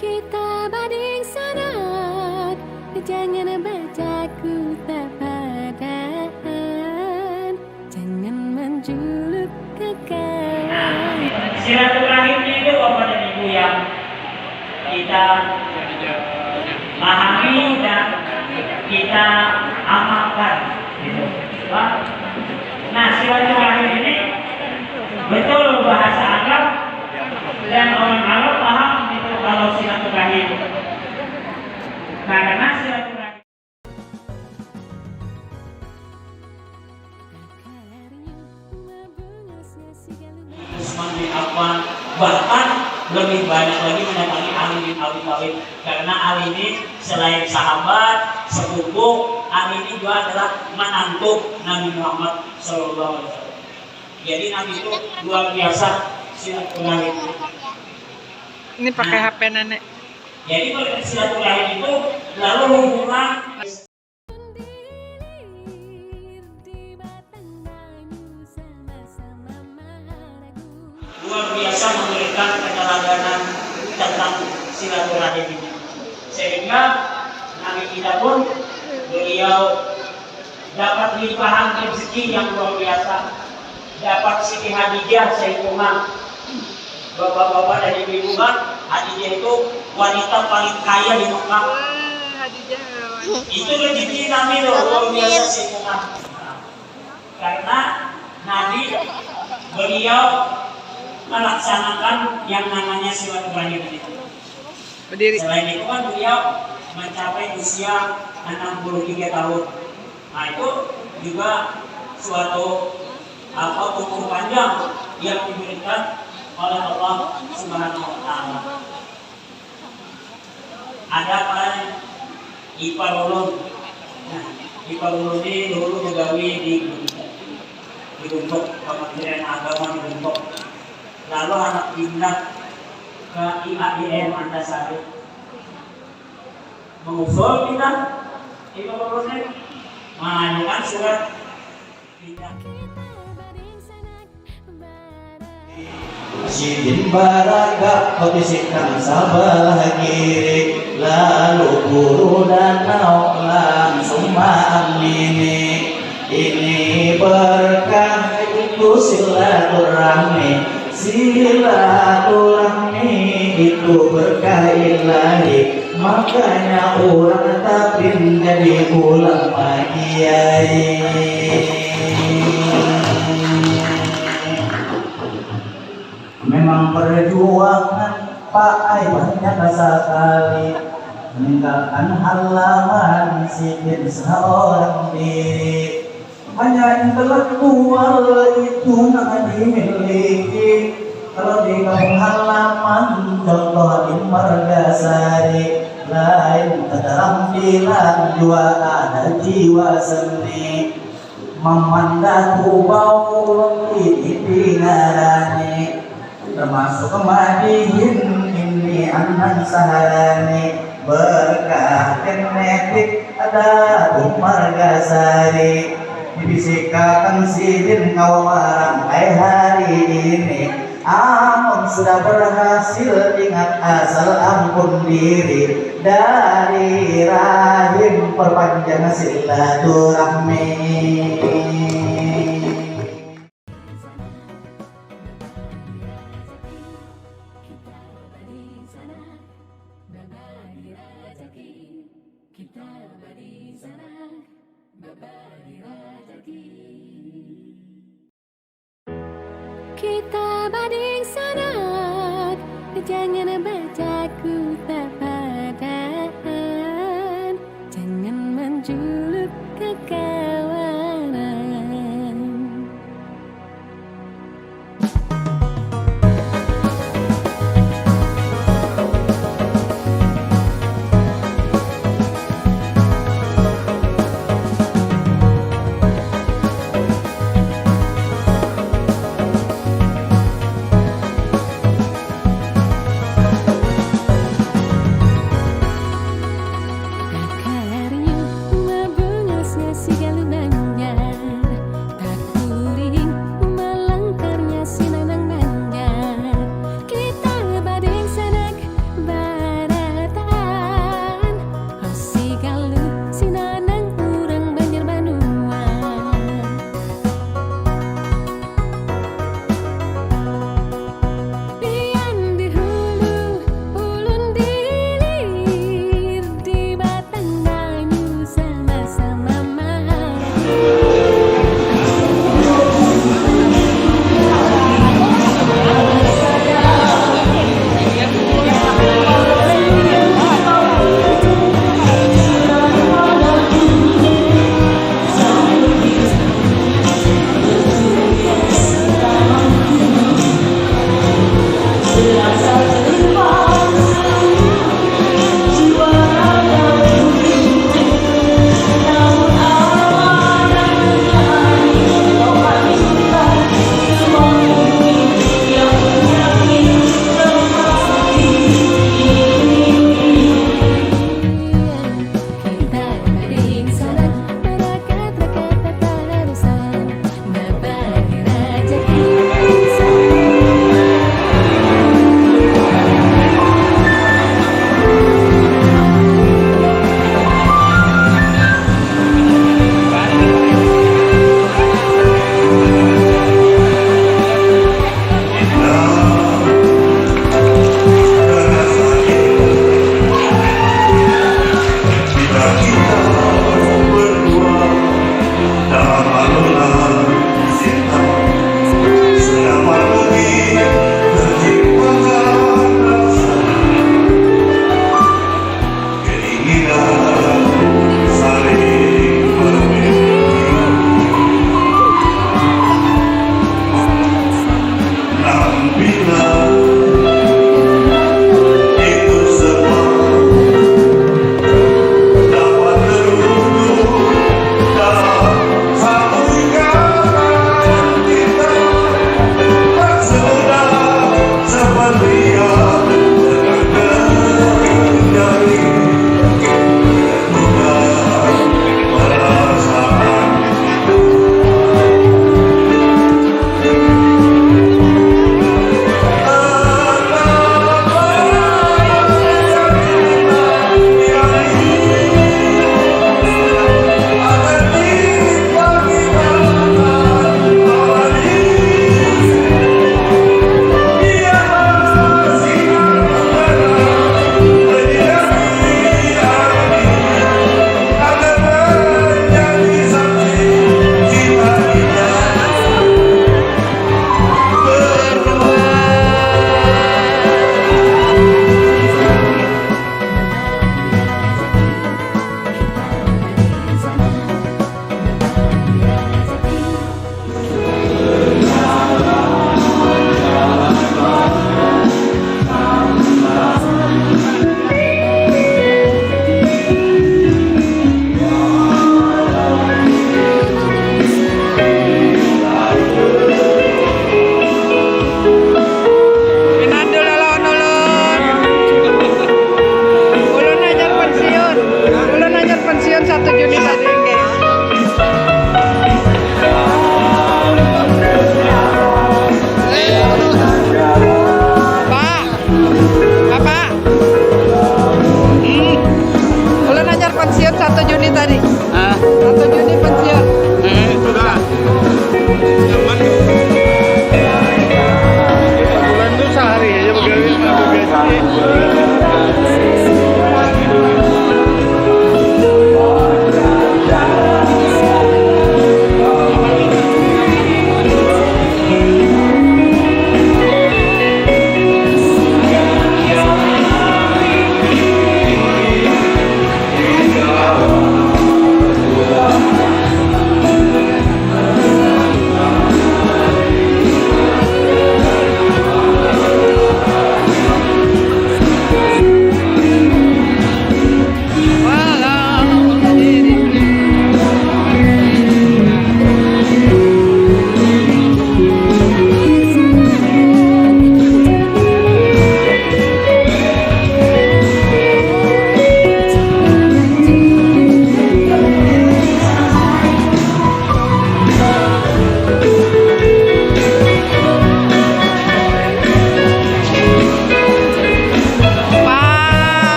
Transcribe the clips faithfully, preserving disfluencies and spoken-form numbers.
Kita badingsanak, jangan bajaku tak padaan, jangan manjuluk kekawan. Silaturahimnya itu Bapak dan Ibu yang kita pahami dan kita amalkan, gitu. Pak. Nah, silaturahim ini betul bahasa Arab dan orang Arab paham itu kalau silaturahim. Karena silaturahim Usman bin Affan, bahkan lebih banyak lagi mendatangi Ali bin Abi Thalib, karena Ali ini selain sahabat, sepupu, Ali ini juga adalah menantu Nabi Muhammad Shallallahu Alaihi Wasallam. Jadi Nabi itu luar biasa silaturahim. Ini pakai Nah. H P nenek. Jadi berarti silaturahim itu lalu hubungan luar biasa memberikan keteladanan tentang silaturahim ini. Sehingga Nabi kita pun beliau dapat limpahan rezeki yang luar biasa. Dapat Siti Hadijah saikungan. Bapak-bapak dan ibu-ibu kan, Hadijah itu wanita paling kaya di Mekah. Wah, Hadijah. Itu rezeki Nabi loh, luar biasa saikungan. Karena Nabi beliau melaksanakan yang namanya silaturahim itu. Berdiri. Selain itu kan beliau mencapai usia enam puluh tiga tahun. Nah, itu juga suatu apa umur panjang yang diberikan oleh Allah Subhanahu wa taala. Ada apa ipar ulun. Nah, ipar ulun ini dulu begawi di Gunduk, di Gunduk Kementerian Agama di Gunduk. Lalu anak pindah ke I A I M Antasari. Mengusul kita ipar ulun ini mengajukan surat pindah. Sidin baragak babisikan sabalah kiri, lalu buru danau langsung maamini. Ini berkah itu silaturahmi, silaturahmi itu berkah ilahi, makanya urang tapin jadi pulang pakiai. Memang perjuangan Pak ai banyak sakali, meninggalkan halaman sidin seorang diri. Hanya intelektual itu nang dimiliki. Kalau di kampung halaman, contoh di Margasari, lain keterampilan jua ada jiwa seni. Mamanda kubau ulun ini dingarani, termasuk madihin ini anang saharani, berkah genetik ada di Margasari, dibisikakan sidin kawa marangkai hari ini. Amun sudah berhasil, ingat asal ampun diri, dari rahim perpanjang silaturahmi. Kita badingsanak, jangan bajaku tak padaan, jangan manjuluk kekawanan.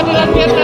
Jalan biasa